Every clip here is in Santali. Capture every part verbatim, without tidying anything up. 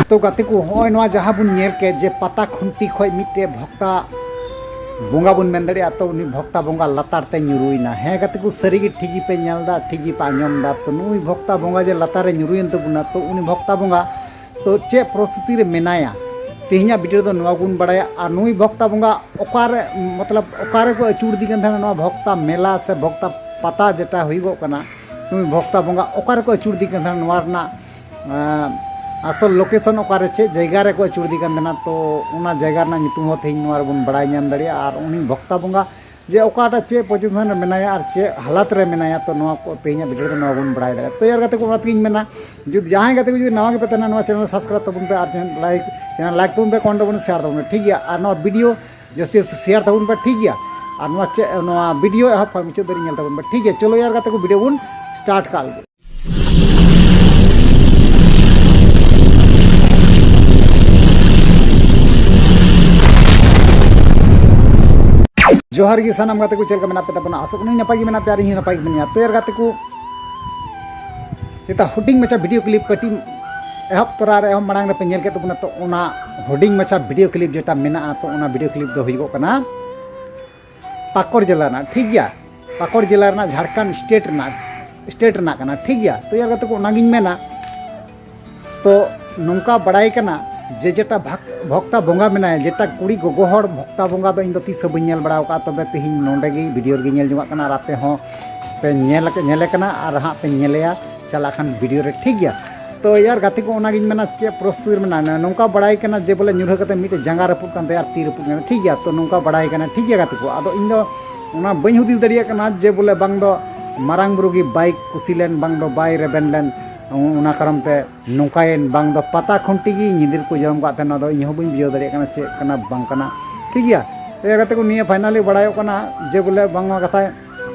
ᱛᱚ ᱜᱟᱛᱮ ᱠᱚ, ᱦᱚᱸᱜᱼᱚᱭ ᱱᱚᱣᱟ ᱡᱟᱦᱟᱸ ᱵᱚᱱ ᱧᱮᱞ ᱠᱮᱫ ᱡᱮ ᱯᱟᱛᱟ ᱠᱷᱩᱱᱴᱤ ᱠᱷᱚᱡ ᱢᱤᱫᱴᱮᱡ ᱵᱷᱚᱠᱛᱟ ᱵᱚᱸᱜᱟ ᱵᱚᱱ ᱢᱮᱱ ᱫᱟᱲᱮᱭᱟᱜᱼᱟ, ᱛᱚ ᱩᱱᱤ ᱵᱷᱚᱠᱛᱟ ᱵᱚᱸᱜᱟ ᱞᱟᱛᱟᱨ ᱛᱮ ᱧᱩᱨᱩᱭᱮᱱᱟ᱾ ᱦᱮᱸ ᱜᱟᱛᱮ ᱠᱚ, ᱥᱟᱹᱨᱤ ᱜᱮ ᱴᱷᱤᱠ ᱜᱮᱯᱮ ᱧᱮᱞ ᱮᱫᱟ, ᱴᱷᱤᱠ ᱜᱮᱯᱮ ᱟᱸᱡᱚᱢ ᱮᱫᱟ᱾ ᱛᱚ ᱱᱩᱭ ᱵᱷᱚᱠᱛᱟ ᱵᱚᱸᱜᱟ ᱡᱮ ᱞᱟᱛᱟᱨ ᱨᱮ ᱧᱩᱨᱩᱭᱮᱱ ᱛᱟᱵᱚᱱᱟ, ᱛᱚ ᱩᱱᱤ ᱵᱷᱚᱠᱛᱟ ᱵᱚᱸᱜᱟ ᱛᱚ ᱪᱮᱫ ᱯᱚᱨᱤᱥᱛᱷᱤᱛᱤ ᱨᱮ ᱢᱮᱱᱟᱭᱟ, ᱛᱮᱦᱮᱧᱟᱜ ᱵᱷᱤᱰᱤᱭᱳ ᱨᱮᱫᱚ ᱱᱚᱣᱟ ᱵᱚᱱ ᱵᱟᱲᱟᱭᱟ᱾ ᱟᱨ ᱱᱩᱭ ᱵᱷᱚᱠᱛᱟ ᱵᱚᱸᱜᱟ ᱚᱠᱟᱨᱮ, ᱢᱚᱛᱞᱚᱵ ᱚᱠᱟᱨᱮ ᱠᱚ ᱟᱹᱪᱩᱨ ᱤᱫᱤ ᱠᱟᱱ ᱛᱟᱦᱮᱱᱟ, ᱱᱚᱣᱟ ᱵᱷᱚᱠᱛᱟ ᱢᱮᱞᱟ ᱥᱮ ᱵᱷᱚᱠᱛᱟ ᱯᱟᱛᱟ ᱡᱮᱴᱟ ᱦᱩᱭᱩᱜᱚᱜ ᱠᱟᱱᱟ, ᱱᱩᱭ ᱵᱷᱚᱠᱛᱟ ᱵᱚᱸᱜᱟ ᱚᱠᱟ ᱨᱮᱠᱚ ᱟᱹᱪᱩᱨ ᱤᱫᱤ ᱠᱟᱱ ᱛᱟᱦᱮᱱᱟ, ᱱᱚᱣᱟ ᱨᱮᱱᱟᱜ ᱟᱸ, ᱟᱥᱚᱞ ᱞᱳᱠᱮᱥᱚᱱ ᱚᱠᱟᱨᱮ, ᱪᱮᱫ ᱡᱟᱭᱜᱟ ᱨᱮᱠᱚ ᱟᱹᱪᱩᱨ ᱤᱫᱤ ᱠᱟᱱ ᱛᱟᱦᱮᱱᱟ, ᱛᱚ ᱚᱱᱟ ᱡᱟᱭᱜᱟ ᱨᱮᱱᱟᱜ ᱧᱩᱛᱩᱢ ᱦᱚᱸ ᱛᱮᱦᱮᱧ ᱱᱚᱣᱟ ᱨᱮᱵᱚᱱ ᱵᱟᱲᱟᱭ ᱧᱟᱢ ᱫᱟᱲᱮᱭᱟᱜᱼᱟ᱾ ᱟᱨ ᱩᱱᱤ ᱵᱷᱚᱠᱛᱟ ᱵᱚᱸᱜᱟ ᱡᱮ ᱚᱠᱟᱴᱟᱜ ᱪᱮᱫ ᱯᱚᱡᱤᱥᱚᱱ ᱨᱮ ᱢᱮᱱᱟᱭᱟ ᱟᱨ ᱪᱮᱫ ᱦᱟᱞᱟᱛ ᱨᱮ ᱢᱮᱱᱟᱭᱟ, ᱛᱚ ᱱᱚᱣᱟ ᱠᱚ ᱛᱮᱦᱮᱧᱟᱜ ᱵᱷᱤᱰᱤᱭᱳ ᱨᱮᱫᱚ ᱱᱚᱣᱟ ᱵᱚᱱ ᱵᱟᱲᱟᱭ ᱫᱟᱲᱮᱭᱟᱜᱼᱟ᱾ ᱛᱚ ᱭᱟᱨ ᱜᱟᱛᱮ ᱠᱚ, ᱚᱱᱟ ᱛᱮᱜᱮᱧ ᱢᱮᱱᱟ, ᱡᱩᱫᱤ ᱡᱟᱦᱟᱸᱭ ᱜᱟᱛᱮ ᱠᱚ ᱡᱩᱫᱤ ᱱᱟᱣᱟ ᱜᱮᱯᱮ ᱛᱟᱦᱮᱱᱟ, ᱱᱚᱣᱟ ᱪᱮᱱᱮᱞ ᱥᱟᱵᱥᱠᱨᱟᱭᱤᱵ ᱛᱟᱵᱚᱱ ᱯᱮ, ᱟᱨ ᱪᱮᱱᱮᱞ ᱞᱟᱭᱤᱠ, ᱪᱮᱱᱮᱞ ᱞᱟᱭᱤᱠ ᱛᱟᱵᱚᱱ ᱯᱮ, ᱠᱚᱢᱮᱱᱴ ᱛᱟᱵᱚᱱ ᱯᱮ, ᱥᱮᱭᱟᱨ ᱛᱟᱵᱚᱱ ᱯᱮ, ᱴᱷᱤᱠ ᱜᱮᱭᱟ? ᱟᱨ ᱱᱚᱣᱟ ᱵᱷᱤᱰᱤᱭᱳ ᱡᱟᱹᱥᱛᱤ ᱡᱟᱹᱥᱛᱤ ᱥᱮᱭᱟᱨ ᱛᱟᱵᱚᱱ ᱯᱮ, ᱴᱷᱤᱠ ᱜᱮᱭᱟ? ᱟᱨ ᱱᱚᱣᱟ ᱪᱮ-, ᱱᱚᱣᱟ ᱵᱷᱤᱰᱤᱭᱳ ᱮᱦᱚᱵ ᱠᱷᱚᱱ ᱢᱩᱪᱟᱹᱫ ᱫᱷᱟᱹᱨᱤᱡ ᱧᱮᱞ ᱛᱟᱵᱚᱱ ᱯᱮ, ᱴᱷᱤᱠ ᱜᱮᱭᱟ? ᱪᱚᱞᱚ ᱭᱟᱨ ᱜᱟᱛᱮ ᱠᱚ, ᱵᱷᱤᱰᱤᱭᱳ ᱵᱚᱱ ᱥᱴᱟᱨᱴ ᱠᱟᱜ ᱞᱮᱜᱮ᱾ ᱡᱚᱦᱟᱨ ᱜᱮ ᱥᱟᱱᱟᱢ ᱜᱟᱛᱮ ᱠᱚ, ᱪᱮᱫ ᱞᱮᱠᱟ ᱢᱮᱱᱟᱜ ᱯᱮ ᱛᱟᱵᱚᱱᱟ? ᱟᱥᱚᱜ ᱠᱟᱹᱱᱟᱹᱧ ᱱᱟᱯᱟᱭ ᱜᱮ ᱢᱮᱱᱟᱜ ᱯᱮᱭᱟ ᱟᱨ ᱤᱧ ᱦᱚᱸ ᱱᱟᱯᱟᱭ ᱜᱮ ᱢᱮᱱᱟᱜᱼᱟ᱾ ᱛᱚ ᱭᱟᱨ ᱜᱟᱛᱮ ᱠᱚ, ᱡᱮᱴᱟ ᱦᱩᱰᱤᱧ ᱢᱟᱪᱷᱟ ᱵᱷᱤᱰᱤᱭᱳ ᱠᱞᱤᱯ ᱠᱟᱹᱴᱤᱡ ᱮᱦᱚᱵ ᱛᱚᱨᱟ ᱨᱮ, ᱮᱦᱚᱵ ᱢᱟᱲᱟᱝ ᱨᱮᱯᱮ ᱧᱮᱞ ᱠᱮᱫ ᱛᱟᱵᱚᱱᱟ, ᱛᱚ ᱚᱱᱟ ᱦᱩᱰᱤᱧ ᱢᱟᱪᱷᱟ ᱵᱷᱤᱰᱤᱭᱳ ᱠᱞᱤᱯ ᱡᱮᱴᱟ ᱢᱮᱱᱟᱜᱼᱟ, ᱛᱚ ᱚᱱᱟ ᱵᱷᱤᱰᱤᱭᱳ ᱠᱞᱤᱯ ᱫᱚ ᱦᱩᱭᱩᱜᱚᱜ ᱠᱟᱱᱟ ᱯᱟᱠᱚᱲ ᱡᱮᱞᱟ ᱨᱮᱱᱟᱜ, ᱴᱷᱤᱠ ᱜᱮᱭᱟ? ᱯᱟᱠᱚᱲ ᱡᱮᱞᱟ ᱨᱮᱱᱟᱜ, ᱡᱷᱟᱲᱠᱷᱚᱸᱰ ᱥᱴᱮᱴ ᱨᱮᱱᱟᱜ, ᱥᱴᱮᱴ ᱨᱮᱱᱟᱜ ᱠᱟᱱᱟ, ᱴᱷᱤᱠ ᱜᱮᱭᱟ? ᱛᱚ ᱭᱟᱨ ᱜᱟᱛᱮ ᱠᱚ, ᱚᱱᱟᱜᱤᱧ ᱢᱮᱱᱟ, ᱛᱚ ᱱᱚᱝᱠᱟ ᱵᱟᱲᱟᱭ ᱠᱟᱱᱟ ᱡᱮ ᱡᱮᱴᱟ ᱵᱷᱟᱠ-, ᱵᱷᱚᱠᱛᱟ ᱵᱚᱸᱜᱟ ᱢᱮᱱᱟᱭᱟ, ᱡᱮᱴᱟ ᱠᱩᱲᱤ ᱜᱚᱜᱚ ᱦᱚᱲ ᱵᱷᱚᱠᱛᱟ ᱵᱚᱸᱜᱟ ᱫᱚ ᱤᱧ ᱫᱚ ᱛᱤᱥ ᱦᱚᱸ ᱵᱟᱹᱧ ᱧᱮᱞ ᱵᱟᱲᱟ ᱟᱠᱟᱫᱼᱟ᱾ ᱛᱚᱵᱮ ᱛᱮᱦᱮᱧ ᱱᱚᱰᱮ ᱜᱮ ᱵᱷᱤᱰᱤᱭᱳ ᱨᱮᱜᱮ ᱧᱮᱞ ᱡᱚᱝᱟᱜ ᱠᱟᱱᱟ, ᱟᱨ ᱟᱯᱮ ᱦᱚᱸ ᱯᱮ ᱧᱮᱞ, ᱧᱮᱞᱮ ᱠᱟᱱᱟ ᱟᱨ ᱦᱟᱸᱜ ᱯᱮ ᱧᱮᱞᱮᱭᱟ ᱪᱟᱞᱟᱜ ᱠᱷᱟᱱ ᱵᱷᱤᱰᱤᱭᱳ ᱨᱮ, ᱴᱷᱤᱠ ᱜᱮᱭᱟ? ᱛᱚ ᱭᱟᱨ ᱜᱟᱛᱮ ᱠᱚ, ᱚᱱᱟᱜᱤᱧ ᱢᱮᱱᱟ, ᱪᱮᱫ ᱯᱚᱨᱤᱥᱛᱷᱤᱛᱤ ᱨᱮ ᱢᱮᱱᱟᱜᱼᱟ᱾ ᱱᱚᱝᱠᱟ ᱵᱟᱲᱟᱭ ᱠᱟᱱᱟ ᱡᱮ ᱵᱚᱞᱮ ᱧᱩᱨᱦᱟᱹ ᱠᱟᱛᱮ ᱢᱤᱫᱴᱮᱡ ᱡᱟᱸᱜᱟ ᱨᱟᱹᱯᱩᱫ ᱠᱟᱱ ᱛᱟᱭᱟ ᱟᱨ ᱛᱤ ᱨᱟᱹᱯᱩᱫ ᱠᱟᱱ ᱛᱟᱭᱟ, ᱴᱷᱤᱠ ᱜᱮᱭᱟ? ᱛᱚ ᱱᱚᱝᱠᱟ ᱵᱟᱲᱟᱭ ᱠᱟᱱᱟ, ᱴᱷᱤᱠ ᱜᱮᱭᱟ ᱜᱟᱛᱮ ᱠᱚ? ᱟᱫᱚ ᱤᱧ ᱫᱚ ᱚᱱᱟ ᱵᱟᱹᱧ ᱦᱩᱫᱤᱥ ᱫᱟᱲᱮᱭᱟᱜ ᱠᱟᱱᱟ ᱡᱮ ᱵᱚᱞᱮ ᱵᱟᱝ ᱫᱚ ᱢᱟᱨᱟᱝ ᱵᱩᱨᱩ ᱜᱮ ᱵᱟᱭ ᱠᱩᱥᱤ ᱞᱮᱱ, ᱵᱟᱝ ᱫᱚ ᱵᱟᱭ ᱨᱮᱵᱮᱱ ᱞᱮᱱ, ᱚᱱᱟ ᱠᱟᱨᱚᱱ ᱛᱮ ᱱᱚᱝᱠᱟᱭᱮᱱ, ᱵᱟᱝ ᱫᱚ ᱯᱟᱛᱟ ᱠᱷᱩᱱᱴᱤ ᱜᱮ ᱧᱤᱫᱤᱨ ᱠᱚ ᱡᱚᱢ ᱠᱟᱜ ᱛᱟᱦᱮᱱᱟ᱾ ᱟᱫᱚ ᱤᱧ ᱦᱚᱸ ᱵᱟᱹᱧ ᱵᱩᱡᱷᱟᱹᱣ ᱫᱟᱲᱮᱭᱟᱜ ᱠᱟᱱᱟ ᱪᱮᱫ ᱠᱟᱱᱟ ᱵᱟᱝ ᱠᱟᱱᱟ, ᱴᱷᱤᱠ ᱜᱮᱭᱟ? ᱛᱚ ᱭᱟᱨ ᱜᱟᱛᱮ ᱠᱚ, ᱱᱤᱭᱟᱹ ᱯᱷᱟᱭᱱᱟᱞᱤ ᱵᱟᱲᱟᱭᱚᱜ ᱠᱟᱱᱟ ᱡᱮ ᱵᱚᱞᱮ ᱵᱟᱝᱢᱟ ᱠᱟᱛᱷᱟ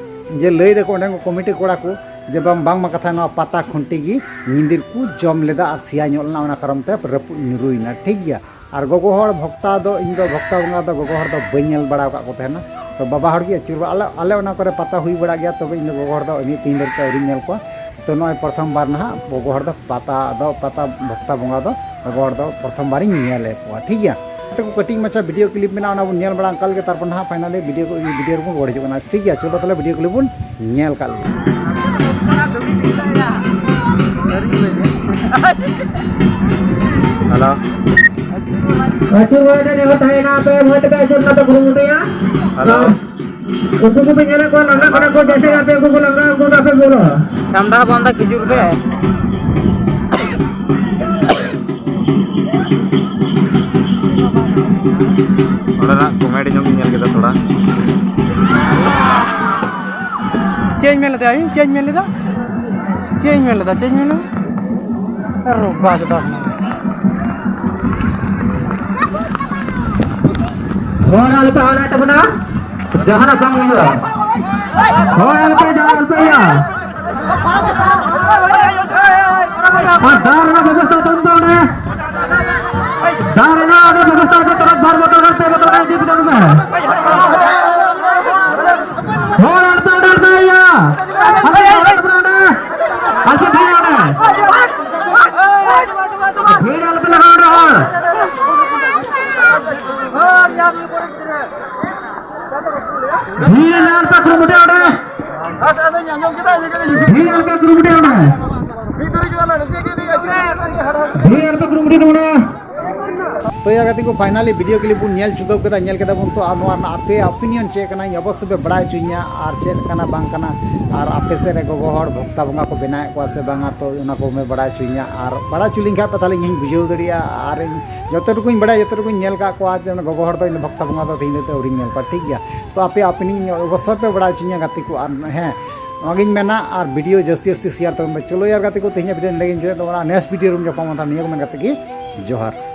ᱡᱮ ᱞᱟᱹᱭ ᱫᱟᱠᱚ ᱚᱸᱰᱮ ᱠᱚ ᱠᱚᱢᱤᱴᱤ ᱠᱚᱲᱟ ᱠᱚ ᱡᱮ ᱵᱟᱝ, ᱵᱟᱝᱢᱟ ᱠᱟᱛᱷᱟ ᱱᱚᱣᱟ ᱯᱟᱛᱟ ᱠᱷᱩᱱᱴᱤ ᱜᱮ ᱧᱤᱫᱤᱨ ᱠᱚ ᱡᱚᱢ ᱞᱮᱫᱟ ᱟᱨ ᱥᱮᱭᱟ ᱧᱚᱜ ᱞᱮᱱᱟ, ᱚᱱᱟ ᱠᱟᱨᱚᱱ ᱛᱮ ᱨᱟᱹᱯᱩᱫ ᱧᱩᱨᱩᱭᱮᱱᱟ, ᱴᱷᱤᱠ ᱜᱮᱭᱟ? ᱟᱨ ᱜᱚᱜᱚ ᱦᱚᱲ ᱵᱷᱚᱠᱛᱟ ᱫᱚ, ᱤᱧ ᱫᱚ ᱵᱷᱚᱠᱛᱟ ᱵᱚᱸᱜᱟ ᱫᱚ ᱜᱚᱜᱚ ᱦᱚᱲ ᱫᱚ ᱵᱟᱹᱧ ᱧᱮᱞ ᱵᱟᱲᱟ ᱟᱠᱟᱫ ᱠᱚ ᱛᱟᱦᱮᱱᱟ᱾ ᱛᱚ ᱵᱟᱵᱟ ᱦᱚᱲ ᱜᱮ ᱟᱹᱪᱩᱨ ᱵᱟᱲᱟ, ᱟᱞᱮ, ᱟᱞᱮ ᱚᱱᱟ ᱠᱚᱨᱮ ᱯᱟᱛᱟ ᱦᱩᱭ ᱵᱟᱲᱟᱜ ᱜᱮᱭᱟ, ᱛᱚᱵᱮ ᱤᱧ ᱫᱚ ᱜᱚᱜᱚ ᱦᱚᱲ ᱫᱚ ᱤᱧᱟᱹᱜ ᱛᱤᱧ ᱫᱷᱟᱹᱨᱤᱡ ᱛᱮ ᱟᱹᱣᱨᱤᱧ ᱧᱮᱞ ᱠᱚᱣᱟ᱾ ᱛᱚ ᱱᱚᱜᱼᱚᱭ ᱯᱨᱚᱛᱷᱚᱢ ᱵᱟᱨ ᱱᱟᱦᱟᱜ ᱜᱚᱜᱚ ᱦᱚᱲ ᱫᱚ ᱯᱟᱛᱟ ᱫᱚ, ᱯᱟᱛᱟ ᱵᱷᱚᱠᱛᱟ ᱵᱚᱸᱜᱟ ᱫᱚ ᱜᱚᱜᱚ ᱦᱚᱲ ᱫᱚ ᱯᱨᱚᱛᱷᱚᱢ ᱵᱟᱨᱤᱧ ᱧᱮᱞᱮᱫ ᱠᱚᱣᱟ, ᱴᱷᱤᱠ ᱜᱮᱭᱟ᱾ ᱛᱚ ᱠᱟᱹᱴᱤᱡ ᱢᱟᱪᱷᱟ ᱵᱷᱤᱰᱤᱭᱳ ᱠᱞᱤᱯ ᱢᱮᱱᱟᱜᱼᱟ, ᱚᱱᱟ ᱵᱚᱱ ᱧᱮᱞ ᱵᱟᱲᱟ ᱚᱱᱠᱟ ᱞᱮᱜᱮ, ᱛᱟᱨᱯᱚᱨ ᱱᱟᱦᱟᱜ ᱯᱷᱟᱭᱱᱟᱞᱤ ᱵᱷᱤᱰᱤᱭᱳ ᱠᱚ, ᱵᱷᱤᱰᱤᱭᱳ ᱨᱮᱵᱚᱱ ᱨᱩᱣᱟᱹᱲ ᱦᱤᱡᱩᱜ ᱠᱟᱱᱟ, ᱴᱷᱤᱠ ᱜᱮᱭᱟ᱾ ᱪᱚᱞᱚ ᱛᱟᱦᱚᱞᱮ ᱵᱷᱤᱰᱤᱭᱳ ᱠᱞᱤᱯ ᱵᱚᱱ ᱧᱮᱞ ᱠᱟᱜ ᱞᱮᱜᱮ᱾ ᱦᱮᱞᱳ᱾ ᱟᱹᱪᱩᱨ ᱵᱟᱲᱟ ᱛᱮ ᱱᱮᱦᱚᱨ ᱛᱟᱦᱮᱸᱭᱮᱱᱟ, ᱟᱯᱮ ᱢᱚᱡᱽ ᱛᱮᱯᱮ ᱟᱹᱪᱩᱨ ᱠᱟᱛᱮ ᱠᱩᱨᱩᱢᱩᱴᱩᱭᱟ᱾ ᱦᱮᱞᱳ᱾ ᱟᱨ ᱩᱱᱠᱩ ᱠᱚᱯᱮ ᱧᱮᱞᱮᱫ ᱠᱚᱣᱟ, ᱞᱟᱸᱜᱟ ᱠᱟᱱᱟ ᱠᱚ, ᱡᱮᱭᱥᱮ ᱟᱯᱮ ᱩᱱᱠᱩ ᱠᱚ ᱞᱟᱸᱜᱟ, ᱩᱱᱠᱩ ᱫᱚ ᱟᱯᱮ ᱵᱚᱞᱚ᱾ ᱥᱟᱢᱰᱟᱦᱟ ᱵᱚᱱᱫᱟ ᱠᱷᱤᱡᱩᱨ ᱨᱮ᱾ ᱚᱸᱰᱮᱱᱟᱜ ᱠᱚᱢᱮᱰᱤ ᱧᱚᱜ ᱤᱧ ᱧᱮᱞ ᱠᱮᱫᱟ ᱛᱷᱚᱲᱟ᱾ ᱪᱮᱫ ᱤᱧ ᱢᱮᱱ ᱞᱮᱫᱟ ᱤᱧ? ᱪᱮᱫ ᱤᱧ ᱢᱮᱱ ᱞᱮᱫᱟ? ᱪᱮᱫ ᱤᱧ ᱢᱮᱱ ᱞᱮᱫᱟ? ᱪᱮᱫ ᱤᱧ ᱢᱮᱱ ᱞᱮᱫᱟ? ᱟᱨ ᱵᱟᱥ ᱫᱚ ᱦᱚᱲ ᱟᱞᱚᱯᱮ ᱦᱚᱲᱟᱭ ᱛᱟᱵᱚᱱᱟ, ᱡᱟᱦᱟᱱᱟᱜ ᱵᱟᱝ ᱦᱩᱭᱩᱜᱼᱟ᱾ ᱦᱚᱲ ᱟᱞᱚᱯᱮ, ᱡᱟᱦᱟᱱᱟᱜ ᱟᱞᱚᱯᱮ ᱤᱭᱟᱹ᱾ ᱟᱨ ᱫᱟᱜ ᱨᱮᱱᱟᱜ ᱵᱮᱵᱚᱥᱛᱷᱟ ᱛᱟᱵᱚᱱ ᱯᱮ ᱚᱸᱰᱮ᱾ ᱫᱟᱜ ᱨᱮᱱᱟᱜ ᱚᱸᱰᱮ ᱵᱮᱵᱚᱥᱛᱷᱟ ᱯᱮ, ᱛᱚᱨᱚᱯ ᱵᱟᱨ ᱵᱳᱛᱚᱞ ᱜᱟᱱ, ᱯᱮ ᱵᱳᱛᱚᱞ ᱜᱟᱱ ᱤᱫᱤ ᱯᱮ ᱛᱟᱵᱚᱱ ᱯᱮ᱾ ᱦᱚᱲ ᱟᱞᱚᱯᱮ ᱚᱸᱰᱮ, ᱟᱞᱚᱯᱮ ᱤᱭᱟᱹ᱾ ᱟᱞᱚᱯᱮ ᱚᱸᱰᱮ, ᱟᱞᱚᱯᱮ ᱵᱷᱤᱲᱟ ᱚᱸᱰᱮ᱾ ᱵᱷᱤᱲ ᱟᱞᱚᱯᱮ ᱞᱟᱜᱟᱣᱟ ᱚᱸᱰᱮ ᱦᱚᱲ᱾ ᱵᱷᱤᱲ ᱟᱞᱚᱯᱮ ᱠᱩᱨᱩᱢᱩᱴᱩᱭᱟ ᱚᱸᱰᱮ᱾ ᱵᱷᱤᱲ ᱟᱞᱚᱯᱮ ᱠᱩᱨᱩᱢᱩᱴᱩᱭᱟ ᱚᱸᱰᱮ᱾ ᱵᱷᱤᱲ ᱟᱞᱚᱯᱮ ᱠᱩᱨᱩᱢᱩᱴᱩᱭᱟ ᱚᱸᱰᱮ᱾ ᱛᱚ ᱭᱟ ᱜᱟᱛᱮ ᱠᱚ, ᱯᱷᱟᱭᱱᱟᱞᱤ ᱵᱷᱤᱰᱤᱭᱳ ᱠᱞᱤᱯ ᱵᱚᱱ ᱧᱮᱞ ᱪᱩᱠᱟᱹᱣ ᱠᱮᱫᱟ᱾ ᱧᱮᱞ ᱠᱮᱫᱟ ᱵᱚᱱ, ᱛᱚ ᱟᱨ ᱱᱚᱣᱟ ᱨᱮᱱᱟᱜ ᱟᱯᱮ ᱚᱯᱤᱱᱤᱭᱚᱱ ᱪᱮᱫ ᱠᱟᱱᱟ, ᱤᱧ ᱚᱵᱚᱥᱥᱳᱭ ᱯᱮ ᱵᱟᱲᱟᱭ ᱦᱚᱪᱚᱧᱟ᱾ ᱟᱨ ᱪᱮᱫ ᱠᱟᱱᱟ ᱵᱟᱝ ᱠᱟᱱᱟ, ᱟᱨ ᱟᱯᱮ ᱥᱮᱫ ᱨᱮ ᱜᱚᱜᱚ ᱦᱚᱲ ᱵᱷᱚᱠᱛᱟ ᱵᱚᱸᱜᱟ ᱠᱚ ᱵᱮᱱᱟᱣᱮᱫ ᱠᱚᱣᱟ ᱥᱮ ᱵᱟᱝᱟ, ᱛᱚ ᱚᱱᱟ ᱠᱚ ᱯᱮ ᱵᱟᱲᱟᱭ ᱦᱚᱪᱚᱧᱟ᱾ ᱟᱨ ᱵᱟᱲᱟᱭ ᱦᱚᱪᱚ ᱞᱤᱧ ᱠᱷᱟᱡ ᱯᱮ, ᱛᱟᱦᱚᱞᱮ ᱤᱧ ᱦᱚᱧ ᱵᱩᱡᱷᱟᱹᱣ ᱫᱟᱲᱮᱭᱟᱜᱼᱟ᱾ ᱟᱨ ᱤᱧ ᱡᱚᱛᱚ ᱴᱩᱠᱩᱧ ᱵᱟᱲᱟᱭᱟ, ᱡᱚᱛᱚ ᱴᱩᱠᱩᱧ ᱧᱮᱞ ᱠᱟᱜ ᱠᱚᱣᱟ ᱡᱮ ᱚᱱᱟ ᱜᱚᱜᱚ ᱦᱚᱲ ᱫᱚ ᱤᱧ ᱫᱚ ᱵᱷᱚᱠᱛᱟ ᱵᱚᱸᱜᱟ ᱫᱚ ᱛᱮᱦᱮᱧ ᱫᱷᱟᱹᱵᱤᱡ ᱛᱮ ᱟᱹᱣᱨᱤᱧ ᱧᱮᱞ ᱠᱚᱣᱟ, ᱴᱷᱤᱠ ᱜᱮᱭᱟ᱾ ᱛᱚ ᱟᱯᱮ ᱚᱯᱤᱱᱤᱭᱚᱱ ᱚᱵᱚᱥᱥᱳᱭ ᱯᱮ ᱵᱟᱲᱟᱭ ᱦᱚᱪᱚᱧᱟ ᱜᱟᱛᱮ ᱠᱚ᱾ ᱟᱨ ᱦᱮᱸ, ᱱᱚᱣᱟᱜᱤᱧ ᱢᱮᱱᱟ, ᱟᱨ ᱵᱷᱤᱰᱤᱭᱳ ᱡᱟᱹᱥᱛᱤ ᱡᱟᱹᱥᱛᱤ ᱥᱮᱭᱟᱨ ᱛᱟᱵᱚᱱ ᱯᱮ᱾ ᱪᱚᱞᱚ ᱭᱟᱨ ᱜᱟᱛᱮ ᱠᱚ, ᱛᱮᱦᱮᱧᱟᱜ ᱵᱷᱤᱰᱤᱭᱳ ᱱᱚᱸᱰᱮ ᱜᱤᱧ ᱢᱩᱪᱟᱹᱫ ᱛᱟᱵᱚᱱᱟ᱾ ᱱᱮᱠᱥᱴ ᱵᱷᱤᱰᱤᱭᱳ ᱨᱮᱵᱚᱱ ᱧᱟᱯᱟᱢᱟ, ᱱᱤᱭᱟᱹ ᱠᱚ ᱢᱮᱱ ᱠᱟᱛᱮ ᱜᱮ ᱡᱚᱦᱟᱨ᱾